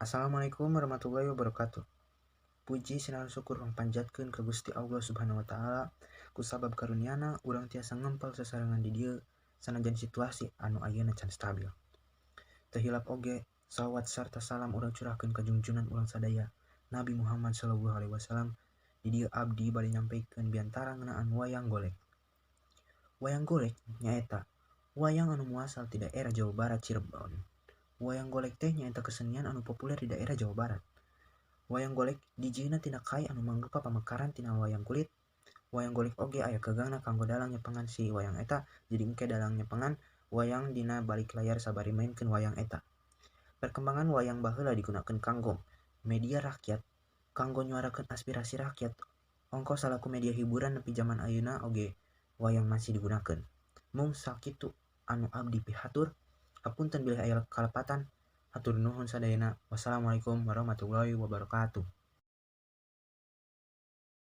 Assalamualaikum warahmatullahi wabarakatuh. Puji sinaon syukur pangpanjatkeun ka Gusti Allah Subhanahu wa taala kusabab karuniana urang tiasa ngempel sasarengan di dieu sanajan situasi anu ayeuna can stabil. Teu hilap oge salawat sarta salam urang curahkeun ka junjungan urang sadaya Nabi Muhammad sallallahu alaihi wasallam. Di dieu abdi bade nyampikeun biantara ngeunaan wayang golek. Wayang golek nyaeta wayang anu muasal ti daerah Jawa Barat, Cirebon. Wayang golek teh nyaeta kesenian anu populer di daerah Jawa Barat. Wayang golek dijieunna tina kai anu mangrupa pamekaran tina wayang kulit. Wayang golek oge aya gagangna kanggo dalang nyepengan si wayang eta, jadi engke dalang nyepengan wayang dina balik layar sabari maenkeun wayang eta. Perkembangan wayang baheula digunakeun kanggo media rakyat, kanggo nyuarakeun aspirasi rakyat, ongkoh salaku media hiburan nepi jaman ayeuna oge wayang masih digunakeun. Mung sakitu anu abdi pihatur. Hapunten bilih aya kalepatan. Hatur nuhun sadayana. Wassalamualaikum warahmatullahi wabarakatuh.